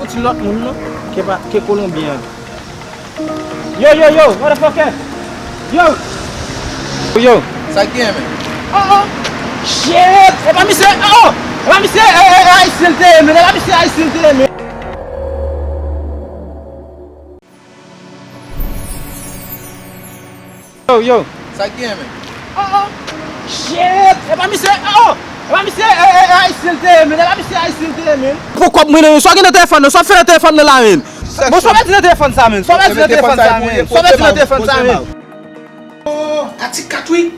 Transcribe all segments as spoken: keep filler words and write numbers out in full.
Yon ti lòt moun non, ke pa, ke Kolonbyen an. Yo, yo, yo, motherfucker! Yo! Yo! Sa k gen, men? Oh, oh! Shit! E pa misye, oh! E pa misye, eh, eh, eh, Ayisyen l te ye, men. E pa misye Ayisyen l te ye, men. Yo, yo. Sa k gen, men? Oh, oh. Shit! E pa misye, oh, oh! E pa misye, eh, eh, eh, Ayisyen l te ye, men. E pa misye Ayisyen l te ye, men. Pou kòb mwen, sa gen nan telefòn nan, sa fè nan telefòn nan la, men. Bon, sa mèt nan telefòn sa, men. Sa mèt nan telefòn sa, men. Sa mèt nan telefòn sa, men. Oh, Atik kat, wi.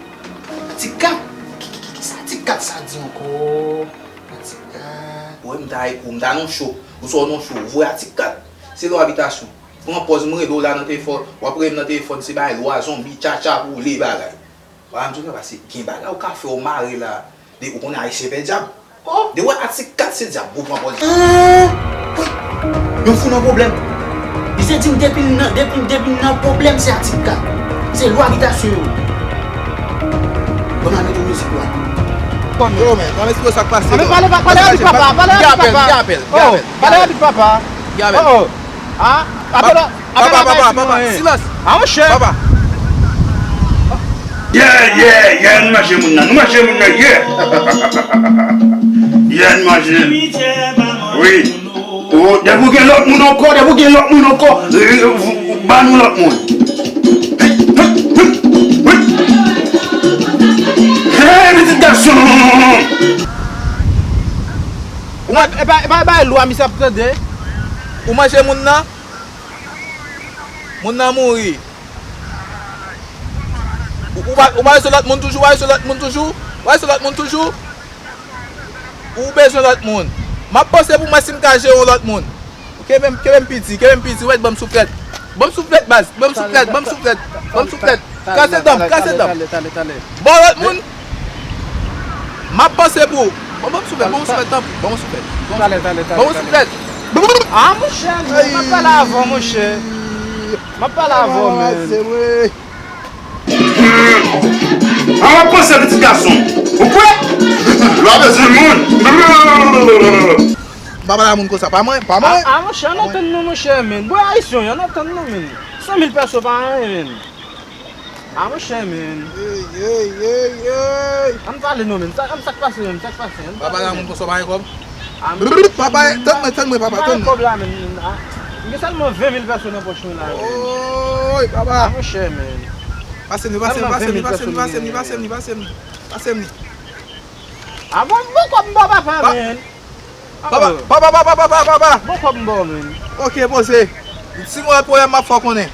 Atik kat. Ki, ki, ki, ki sa Atik kat sa di ankò? Atik kat. Ou wè, m ta, ou m ta nan cho. Ou sò nan cho. Ou voye Atik kat. Se lò abitasyon. Pran pòz m rele w la nan telefòn, w ap rele m nan telefòn, se bagay lwa zonbi, tchatcha, boule bagay. Bagay m di w la, pase gen bagay ou ka fè w mare la. De ou konnen Ayisyen pè dyab. De wè Atik kat se dyab, ou pran pòz. Ah, wi. Yo fou nan pwoblèm. Misye di m depi l nan, depi, depi l nan pwoblèm, se Atik kat. Se lwa abitasyon yo. Ban m al mete mizik lwa. Yo, men, ban m esplike sa k pase. Pale, pale, pale rapid, papa, pale rapid, papa. Oh, pale rapid, papa. Oh, oh. Ah, apèl la, apèl la pa ekri mwen. Silans. Ah, monchè. Papa. Yeah, yeah, yeah, nou manje moun nan. Nou manje moun nan, yeah. Yeah, nou manje. Wi. Oh, depi w gen lòt moun ankò, depi w gen lòt moun ankò, eh, eh, ban nou lòt moun. Hey, hey, hey, hey. Hey, pitit gason. Ou manje, e pa, e pa, e pa lwa misye ap tande. Ou manje moun nan? Moun nan mouri. Ou, ou pa, ou pa bezwen lòt moun toujou, ou pa bezwen lòt moun toujou, ou pa bezwen lòt moun toujou. Ou bezwen lòt moun. M ap panse pou mwen si m ka jere yon lòt moun. Kenbe m, kenbe m piti, kenbe m piti, ou mèt ban m souflèt. Ban m souflèt, baz, ban m souflèt, ban m souflèt, ban m souflèt. Kase dan m, kase dan m. Bon, lòt moun. M ap panse pou ou. Bon, ban m souflèt, ban m souflèt, tanpri. Ban m souflèt. Ban m souflèt. Ah, monchè, m ap pale avè w, monchè. M ap pale avè w, men. Ah, m ap panse, pitit gason. Ou kwè? Lwa bezwen moun. M pa pale a moun konsa. Pa mwen, pa mwen. Ah, monchè, ann antann nou, monchè, men. Bò Ayisyen, ann antann nou, men. San mil pèso pa anyen, men. Ah, monchè, men. Ey, ey, ey, ey. Ann pale non, men. Sa, sa k pase, men? Sa k pase? Ann pale non. Papa, la moun konsa pa gen kòb. Ah, men. Papa, tann mwen, tann mwen, papa, tann mwen. Kòb la, men. Ah, m gen sèlman ven mil pèso nan pòch mwen la, men. Oy, papa. Ah, monchè, men. Pase m li, pase m li, pase m li, pase m li, pase m li, pase m li, pase m li, pase m li. Ah, bon, bon, kòb m ba papa, men. Papa, papa, papa, papa, papa. Bon kòb m ba w, men. Ok, poze. Si mwen pwoblèm, m ap fè w konnen.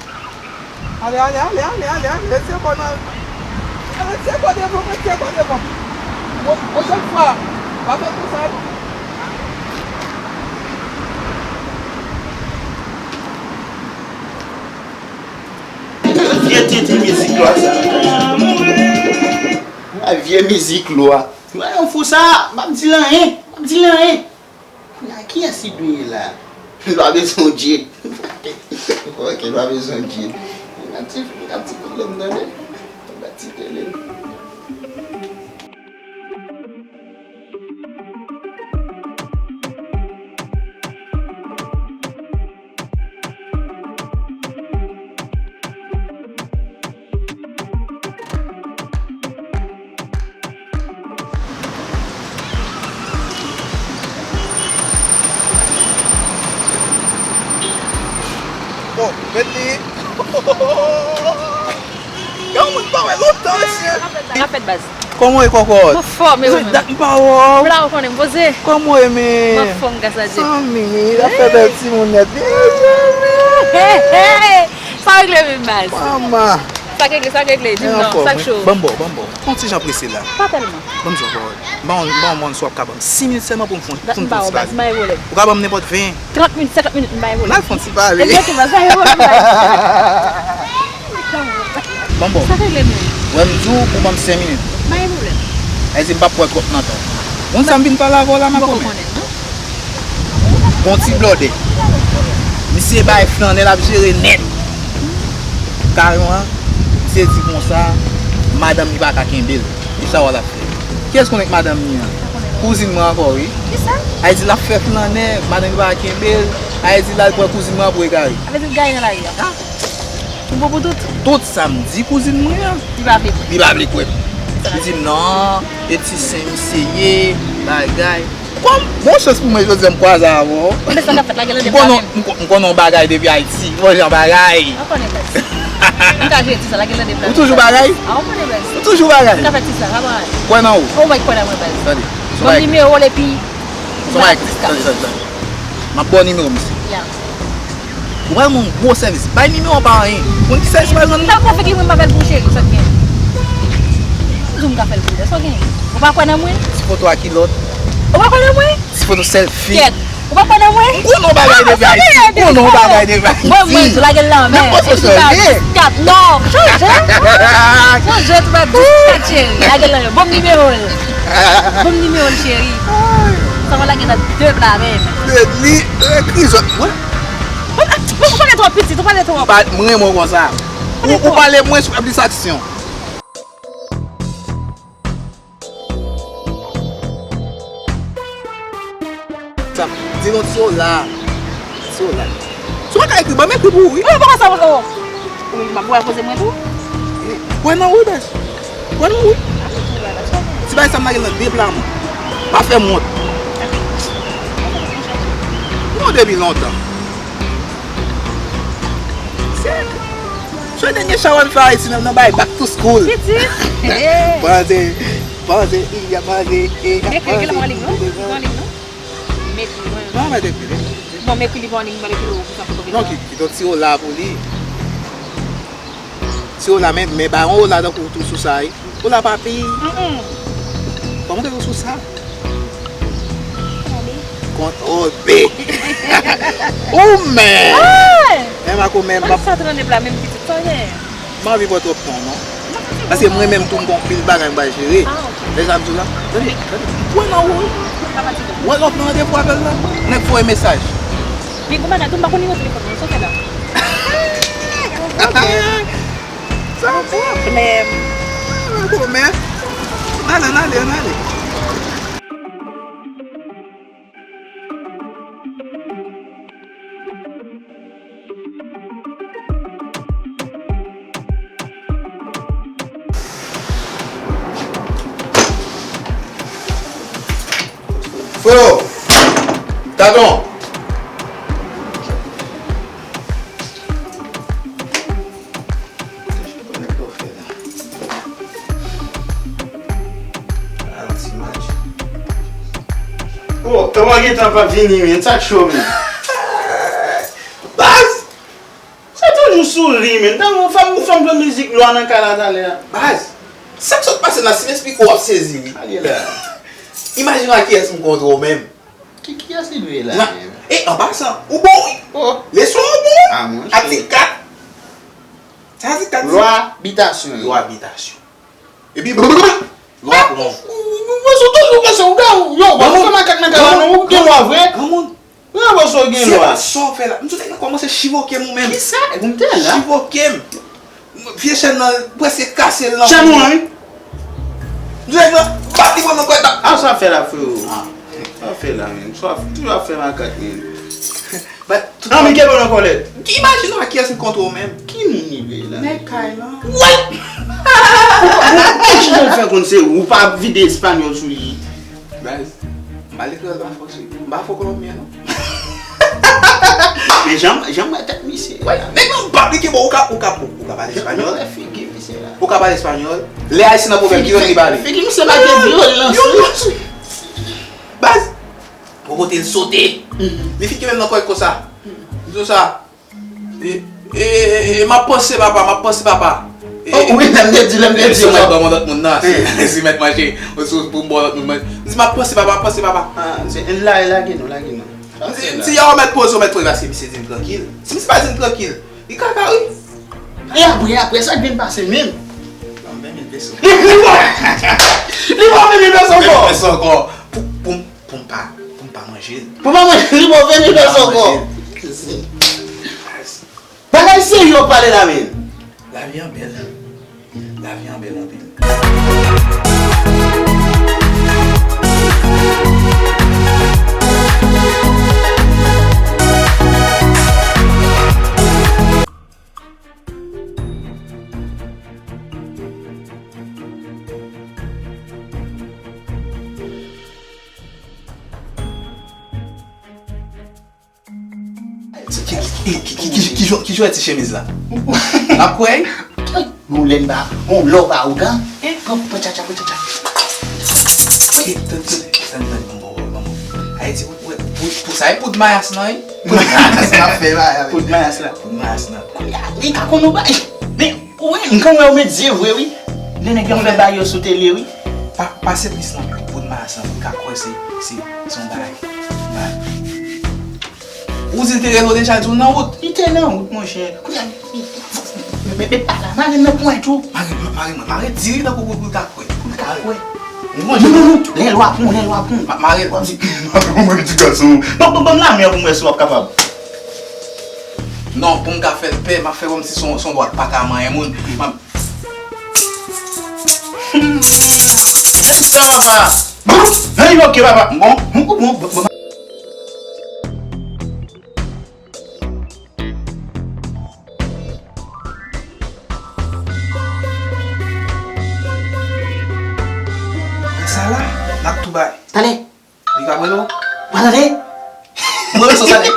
Ale, ale, ale, ale, ale, ale. Retire kò nan. Retire kò devan, retire kò devan. Pwochèn fwa, pa fè konsa, non. Vye tenten mizik lwa sa. A vye mizik lwa. Mwen yon fou sa, m ap di l anyen, m ap di l anyen. Kounya, kiyès li dwe ye la? Lwa bezwen yon djed. Ok, lwa bezwen yon djed. Li nan ti, li nan ti pwoblèm nan, men. Li nan ti tele. Bon, met li. Yon moun pa wè lontan, mesye. N ap fèt, baz. Kòman w ye, kòkòt? M anfòm, e ou menm? Dat m pa wè w. M la, ou konnen, m poze. Kòman w ye, men? M anfòm, gras a Dye. Zanmi, w ap fè bèl timoun nèt. Hey, hey. Sa regle menm, baz. Manman. Sa k regle, sa k regle. Di m non, sa k cho? Ban m ba w, ban m ba w. Fè yon ti jan prese la. Pa tèlman. Ban m di w yon pawòl. M pa yon, m pa yon moun si w ap ka ban m sis minit sèlman pou m fè yon, pou m fè yon ti pale. Dat m pa wè w, baz, m pa gen pwoblèm. Ou ka ban m nenpòt ven. Trant minit, senkant minit, m pa gen pwoblèm. N al fè yon ti pale. Egzakteman, sa gen pwoblèm, baz. Ban m ba w. Sa k regle menm? Wè m di w pou ban m senk minit. M pa gen pwoblèm. Sa vle di m p ap wè twòp nan tan w. Ou konn sa m vin pale avè w la, makomè? M poko konnen, non. Gon ti blòdè. Misye bay flannè, l ap jere nèt. Kayon an, misye di konsa, madanm li pa ka kenbe l. E sa w al ap fè? Kiyès konnen k madanm li an? Kouzin mwen ankò, wi. Kisa? Ay di l ap fè flannè, madanm li pa ka kenbe l. Sa vle di l al pran kouzin mwen pou egare. Sa vle di l gaye nan lari a. Ou bon pou tout? Tout sa m di kouzin mwen an, li pa vle kwè. Li pa vle kwè m. Li di m non, e ti sen misye ye, bagay. Kòm, bon chans pou mwen jodi a m kwaze avè w. Men sa k ap fèt la, gen lè de m konnen, m konnen yon bagay depi Ayiti. Bon jan bagay. Ou konnen baz. M ka jwe ti sa la, gen lè de m la. Ou toujou bagay? A, ou konnen baz. Ou toujou bagay. M ka fè ti sa, pa bagay. Kwè nan ou. Ou mèt kwè nan mwen baz. Tande. Bon nimewo l epi. Tande, tande, tande, tande. M ap ba w nimewo misye. Ya. Ou pral ban m gwo sèvis. Bay nimewo an pa anyen. Konn ki sèvis m pral rann ou? M pral konfik li mwen, m pa fè l pou cheri, sa k gen? M di w m ka fè l pou ou, sa k gen? Ou pa kwè nan mwen? Ti foto a kilòt. Ou pa kwè nan mwen? Ti foto selfie. Kèt. Ou pa kwè nan mwen? M konnen w bagay depi Ayiti. M konnen w bagay depi Ayiti. Mwen, mwen, tou lage l nan men. Menm pòs sosyo li ye. Kat, non. Chanje. Chanje, tou pa di kat cheri. Lage l nan men. Ban m nimewo l. Ban m nimewo l, cheri. Sa va lage nan de pla menm. Li, li, krizòt. Mwen, mwen, mwen, ou pale twò pitit, ou pale twò. M pa, m renmen w konsa. Ou, ou pale mwens, ou fè plis aksyon. Sa, di non, ti Ola. Ti Ola. Si w pa ka ekri, ban m ekri pou ou, wi. Wi, kòman sa, oh. Wi, m ap wè poze mwen tou. Kwè nan ou, baz. Kwè nan ou, wi. Ti bagay sa m lage nan de pla mwen. Pa fè m wont. Non, depi lontan. Se, se dènye show an fè Ayiti nan, nan bay back to school. Pitit. Panze, panze, iya, panze, iya, panze. Mekri, ki lè mwen li, non? Mwen li, non? Mekri, mwen. Non, mwen te ekri. Bon, mekri li bon, li mwen ekri pou sa foto. Non, ki, ki ton ti Ola pou li. Ti Ola, men, men ba yon Ola tankou tou sou sa, wi. Ou la pa peyi. Mm-mm. Kòman te sou sa? Kontwòl B. Kontwòl B. Ou men. Hey! Men mako men. Mwen sa trannde pla menm pitit sa ye. M anvi pran twòp tan non. Paske mwen menm tou m gon pil bagay m bay jere. Ah, ok. Lè sa m di w la. Tande, tande. Ou wè nan ou. Ou wè lòt nan randevou apèl la. Nèg voye mesaj. Men gon bagay tou m pa konn nimewo telefòn mwen. Sa w fè la? Sa pwoblèm. Pwoblèm. N ale, n ale, n ale. Freo! Gadon! Oh, e w gentan p ap vini, men. Sa k cho, men? Baz! Se toujou souri, men. Tankou fanm, fanm jwe mizik lwa nan kay la talè a. Baz! Sa k sot pase la, si m esplike w, w ap sezi, wi. Ale la. Imajine w a kiyès m kontre w menm. Ki, kiyès li dwe ye la menm? E, an pasan, ou bon, wi. Oh. Leson an bon. Ah, monchè. Atik kat. Sa se kat. Lwa bitasyon. Lwa bitasyon. Epi, lwa pran. Mwen sou toujou panse, ou gen, yo, ou pa fè makak nan kay la, non, ou gen lwa vre. Granmoun. Granmoun. Granmoun, si w gen lwa. Se pa sa w fè la. M sou nèg la kòmanse chivoke m ou menm. Kisa? E pou m te la. Chivoke m. Vye chèn nan, prèske kase l nan. Chèn ou an, wi. Nèg la, bat li pran nan kòd la. A, sa fè la, freo. A. Sa fè la, men. Sa toujou ap fè makak, men. Nan, men kenbe w nan kòlèt. Imajine w a kiyès m kontre w menm. Ki moun li ye la? Nèg kay lan. What? Bon, bon, bon, kijan l fè konn se ou pa vide espanyòl sou li? Baz, m pa lè kreyòl pa fò, cheri. M pa fò kolonbyen, non. Men jan, jan m wè tèt misye. Wè, nèg lan m pa aplike, bon, ou ka, ou ka, ou ka pale espanyòl. Figi misye la. Ou ka pale espanyòl. Lè ayisyen nan pwoblèm, ki lang li pale? Figi misye make vyolans, wi. Baz, pou kote l sote. Li fin kenbe m nan kòlèt konsa. M di w sa. E, e, e, e, m ap panse papa, m ap panse papa. E, oh, wi, lè m te di, lè m te di, si w sot ban yon lòt moun nan, si, si mèt manje, ou si pou m ba yon lòt moun manje. M di, m ap panse papa, m ap panse papa. Ah, se, la, lage nou, lage nou. M di, m di, ya, ou mèt poze, ou mèt poze, paske misye di m trankil. Si misye pa di m trankil, li kaka, wi. E apre, apre, sa k vin pase menm? Ban m ven mil peso. Li, li ba, li ba w ven mil peso ankò. Ven mil peso ankò. Pou, pou m Pou m pa, pou m pa manje l. Pou m pa manje l, li ba w ven mil peso ankò. Bagay serye w ap pale la, men. Lavi an bèl. Lavi an bèl anpil. Ki, ki, ki, ki, ki jwèt ti chemiz la? N ap kwè? Yon lè m ba, yon lè w ba ougan. Pran, pran tchatcha, pran tchatcha. Tann, tann, tann, tann, bon, bon, bon, bon. Ayiti, pou, pou, pou, pou sa, e poud mayas lan, wi. Poud mayas lan ap fè bagay. Poud mayas lan. Poud mayas lan. Kounye a, li ka konn ou bay. Men, ou wè, m konn wè ou met zye vre, wi. Lè nèg yo fè bagay yo sou tele, wi. Pa, pase plis nan poud mayas lan, pou l ka kwè se, se, se yon bagay. Ou di l te rele w deja, l di w nan wout. Li te nan wout, monchè. Kounye a, men, men, men pa la, mare l nan pwen tou. Mare, mare, mare, mare diri tankou pou, pou l ka kwè. Pou l ka kwè. Non, non, non, lè lwa pran, lè lwa pran. Ma-, mare l. W ap di, m ap pran mwen ti gason. Ban, ban, ban m lamen an pou m wè si w ap kapab. Non, pou m ka fè l pè, m ap fè kòmsi se yon, se yon bòt pa ka manyen moun. M ap Sa papa. Nan li bloke papa. Bon, bon, bon, bon. Sa la, n ap tou bay. Talè. Li ka brele w? Pral rele. Mwen menm sou sa li.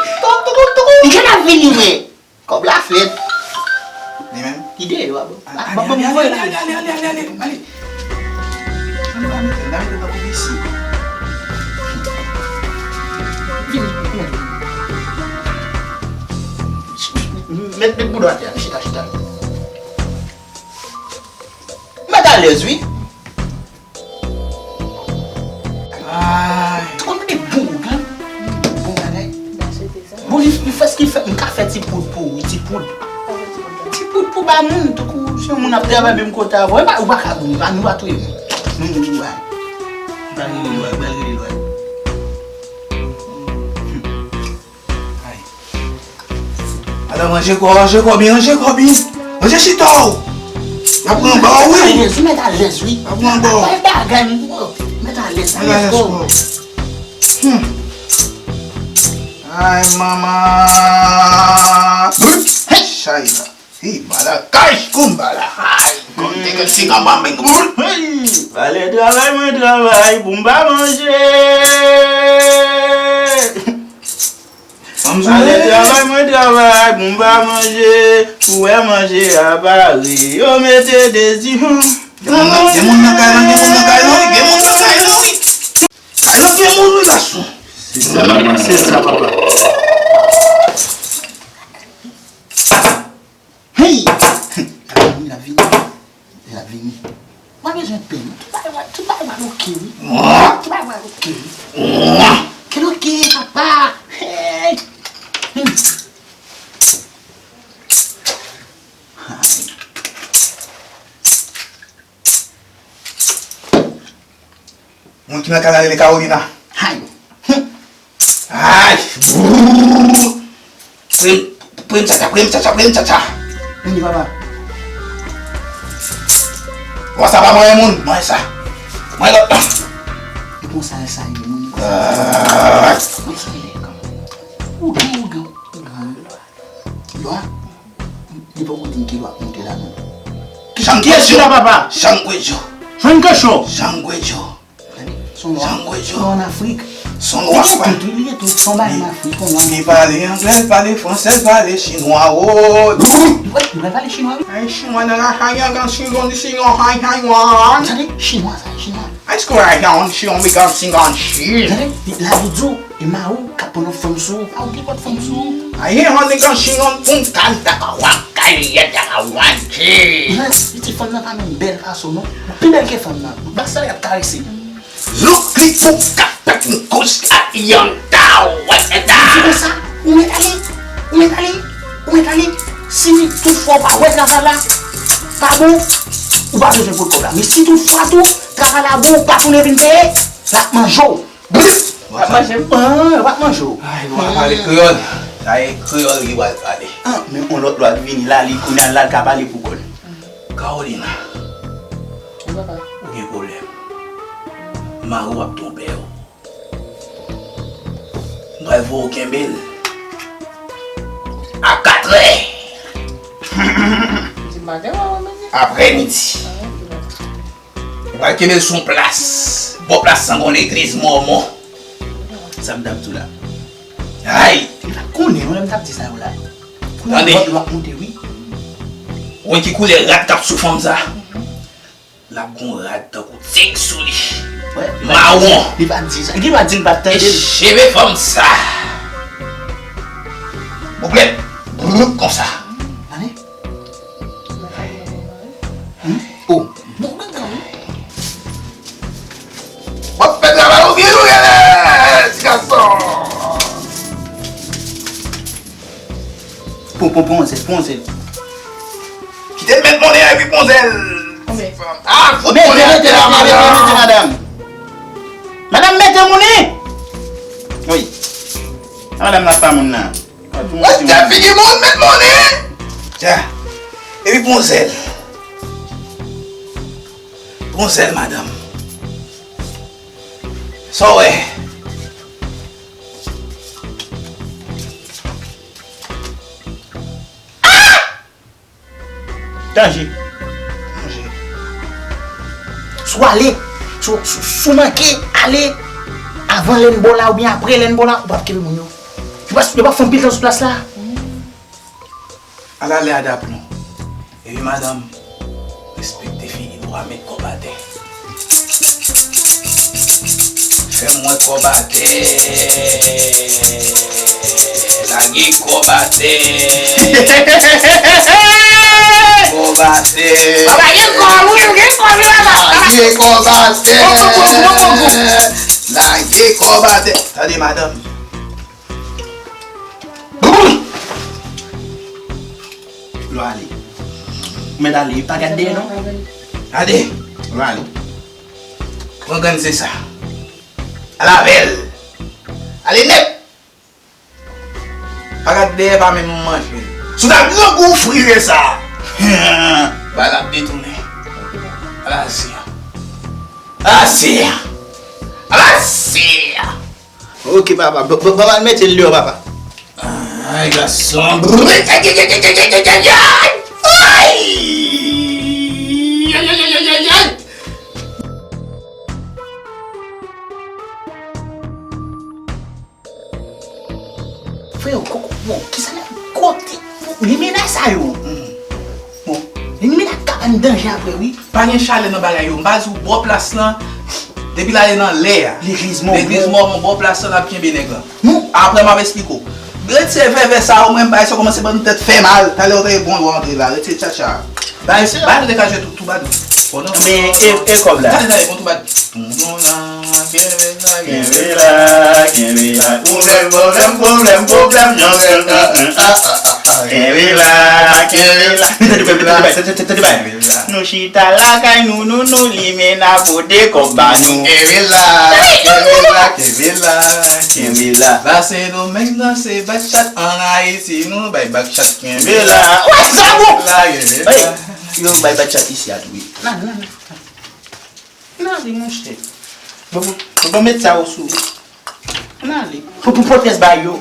Li gentan vini vre. Kòb la fèt. Li menm? Li deyò a bon. Ah, bon, bon, bon, ale, ale, ale, ale, ale, ale, ale. Ann pa mete, n a mete tankou bisi. Vini, vini. Met, met bouda atè a, chita, chita. Mèt alèz, wi. Ay. Ou konn mete bon ougan? Bon bagay. Bon, li, li fè sa ki fè, m ka fè ti poud pou ou, ti poud. Ti poud pou ba moun, tankou se yon moun ap travay menm kote avè w. E pa, ou pa ka bon, pa, nou pa touye moun. Nou, nou, nou, pa. Ba rele lwa, ba rele lwa. Ay. Ala manje kò, ranje kò byen, ranje kò byen. Ranje chita w. Y ap pran ba w, wi. Alèz, wi, mèt alèz, wi. Y ap pran ba w. Bay bagay, mèt alèz, alèz kò. Hmm. Ay, manman. Chay la. Hi, bala, kach, koum, bala. Ay, konn te gen sigan ban men moun. Hey, valè travay, mwen travay pou m pa manje. Pale travay, mwen travay pou m pa manje. Ou wè manje a pare, yo mete dezi. Gen moun nan, gen moun nan kay lan, gen moun nan kay lan, wi, gen moun nan kay lan, wi. Kay lan gen moun, wi, gason. Se sa, papa, se sa, papa. Hey! L ap vini, l ap vini. L ap vini. Mwen bezwen pen. Tout bagay, tout bagay pral oke, wi. Tout bagay pral oke, wi. Kel oke, papa. Hey! Hmm. Ay. Moun ki nan kay la rele Carolina. Hay! Ay! Prim, prim tchatcha, prim tchatcha, prim tchatcha. Vini, papa. Bon, sa pa mwen moun, mwen sa. Mwen lòt la. E konsa sa ye, moun. Ay! Mwen sa ye, kòm. Ou gen, ou gen, ou gen. Lwa. Li poko di m ki lwa k monte la non. Ki jan kiyès yo la, papa? Jan Gwejo. Jan Gwejo. Jan Gwejo. Gade, son lwa. Jan Gwejo. Son lwa an Afrik. Son lwa. Li gen tout, wi, li gen tout. Son bagay an Afrik, son lwa. Li pale anglè, li pale fransè, li pale chinwa, o. Wi, li pale chinwa, wi. Ay, chinwa nan la kay an, kan chinwa, chinwa, hay, hay, wan. Tande, chinwa sa, chinwa. Ay, chinwa, chinwa, chinwa, chinwa. Tande, la li di w, E Maou k ap pran yon fanm sou ou, pa ou ki pot fanm sou ou. Ayen hon nèg an chinyon pou m kal ta ka wak kay yè ta ka wak je. Yes, piti fanm nan pa menm bèl pase w non. Ou pi bèl ke fanm nan. Bas sa y ap karese. Look li pou ka pèt m kous la yon ta wè ta. Di konsa, ou mèt ale, ou mèt ale, ou mèt ale. Si tout fwa w pa wè travay la pa bon, ou pa bezwen pot kòb la. Men si tout fwa tou travay la bon, ou pa tounen vin peye, l ap manje w. W ap manje m? An, w ap manje w. Ay, nou pa pale kreyòl. Sa e kreyòl li pral pale. An, men yon lòt lwa k vini la, li kounye a la, l ka pale pou kò l. Carolina, wi, papa. Ou gen pwoblèm. Mari w ap twonpe w. M pral voye w kenbe l. A katrè. Di maten, w a wè midi. Aprèmidi. A, ok, papa. Ou pral kenbe l sou yon plas. Bò plas lan gon legliz mòmon. Sa m t ap di w la. Ay! Li pa t konnen, mwen menm t ap di sa yo la. Kounye a, tande, lòt lwa monte, wi. Ou wè ki koulè rad k ap sou fanm sa? L ap gon rad tankou tig sou li. Wè, li pa di, mawon. Li pa di sa. Li pa di, li pa tande. E cheve fanm sa. Bouklèt. Boup konsa. Tande. Hmm? Oh. Bon, men kan wi. W ap fè travay ou byen, ou genlè, ti gason. Pon, pon, pon zèl, pon zèl. Kite m met monnen epi pon zèl. Konbyen? Ah, fout monnen atè a, madanm. Madanm, mete monnen. Wi. Madanm nan pa moun nan. Wè, tè figi moun, met monnen. Tya. Epi pon zèl. Pon zèl, madanm. Sa w wè? Danje. Danje. Si w ale, si w, si w, si w manke ale avan lè n bò la oubyen apre lè n bò la, ou p ap kenbe moun yo. Yo p ap, yo p ap fè anpil tan sou plas la. Ala lè a daplon. Epi madanm, respekte figi nou a, met kòb atè. Fè m wè kòb atè. Lage kòb atè. Kòb atè. Papa gen kòb, wi, ou gen kòb, wi, papa. Lage kòb atè. Lage kòb atè. Tande, madanm. Boum! Lò ale. Ou mèt ale, pa gad dèyè non. Gade, lò ale. Pran grenn se sa. Al avè l. Ale nèt. Pa gad dèyè, pa menm manje l. Si w ta grangou frire sa. Ba l ap detounen. Al asè. Al asè. Al asè. Ok, papa. Ban m al mete l deyò, papa. Ay, gason. Ay! Frè, koko, bon, kisa nan kote? Bon, limena sa yo. Bon, limena kabann danje apre, wi. Pa gen chalè nan bagay yo. M pa di w bò plas lan, depi l ale nan lè a. Legliz Mòmon. Legliz Mòmon, bò plas lan, n ap kenbe nèg lan. Apre, m ap esplike w. Retire vèvè sa yo, mwen, m bay sa kòmanse ban m tèt fè mal. Talè w ta bon, w antre la. Retire tchatcha. Bay se la. Bay nou te ka jwe tou, toubadou. Bon, non. Men, e, e kòb la? Tande, tande, bon, toubadou. Tonton la, kenbe la, kenbe la, kenbe la. Pwoblèm, pwoblèm, pwoblèm, pwoblèm, pwoblèm. Kenbe la, kenbe la, kenbe la. Tande, tande, tande, tande, tande. Nou chita lakay nou, nou, nou, limena pote kòb ba nou. Kenbe la, kenbe la, kenbe la, kenbe la. Ba Sendomeng nan se bachat, ann Ayiti nou bay bachat, kenbe la. Wè sa bon. Kenbe la, kenbe la. Yo bay bachat isi a tou wi. Nan, nan, nan. Nan li monchè. Bon, bon, bon, bon, met sa yo sou. Nan li. Pou, pou pwotèz ba yo.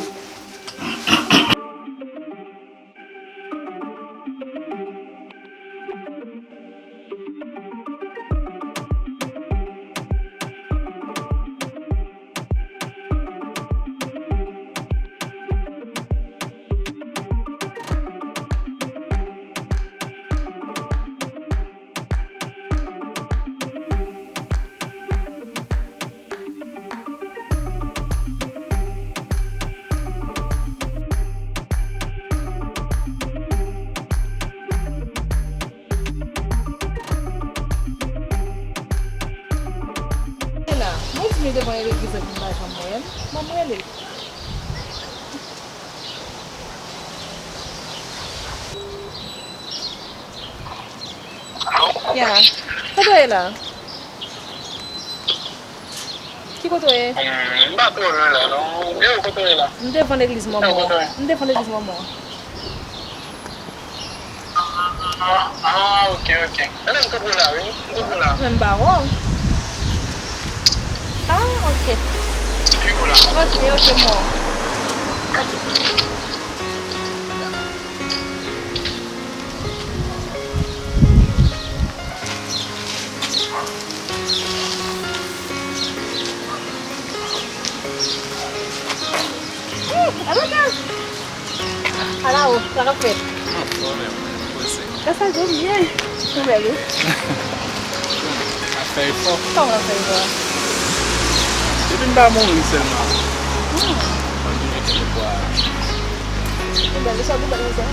E la, mwen di m devan legliz epi m pa janm wè l, ban m rele. Ya, kote w ye la? Ki kote w ye? M pa twò lwen la non. Ou byen, kote w ye la? M devan legliz Mòmon. M devan legliz Mòmon. Ah, ah, ok, ok. Gade m kanpe la, wi. M kanpe la. Men m pa wè w. Ah, ok. Ok, ok, m wè w. Sa k ap fèt? Anfòm, mwen poze. Gras a Dye, m byen. Ou bèl, wi. Ap fè efò. Kòman w ap fè efò a? Depi m pa mouri sèlman. Hmm. Mwen toujou kenbe pwa a. Ou bèl, ou sòt, ou bèl konsa.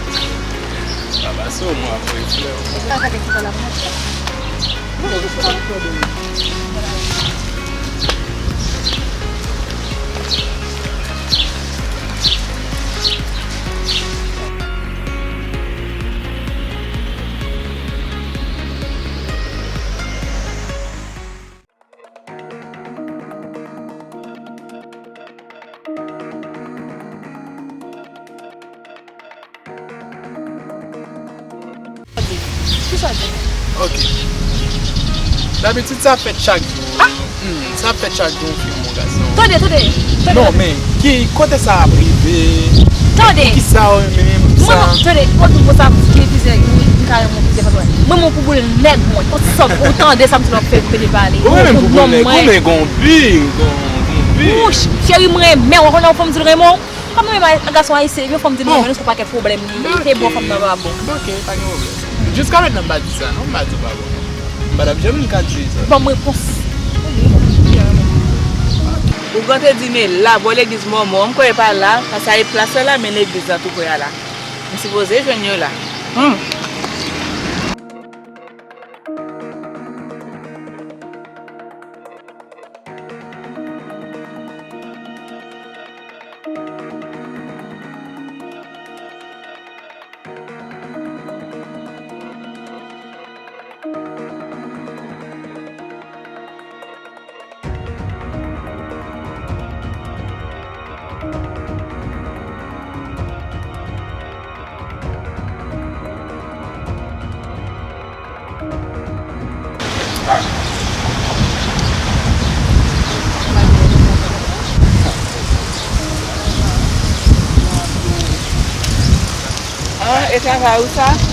Papa, se w mwen ap voye flè. Sa fè ki fè la mwen. Kisa w di? Ok. Dabitid, sa ap fèt chak jou. Ah! Hmm, sa ap fèt chak jou, yon fi, yon gason. Tande, tande, tande. Non, men, ki, kote sa ap rive? Tande. Poukisa w renmen menm sa? Mwen, tande, ou konn pou sa, ki plizyè, m ka renmen plizyè fason. Mwen, mwen pou boul nèg mwen. Ou sòt, ou tande sa m di w ap fè, ou pede pale. Ou renmen pou boul nèg, ou renmen gon bi, gon, gon bi. Wouch, cheri, m renmen w, ou konnen yon fanm di l renmen w? Kòm nou menm gason ayisyen, yon fanm di nou renmen nou, se yon pakèt pwoblèm li, li te bon, fanm nan pa bon. Ok, pa gen pwoblèm. Jiska mentnan, m pa di sa, non, m pa di w pa bon. M pa t ap janm ka di sa. Ban m repons. Ougan te di, men la, bò legliz Mòmon, m kwè e pa la, paske e plas la la, men legliz la tou prè a la. M sipoze jwenn yo la. Hmm. Ah, e travay ou sa?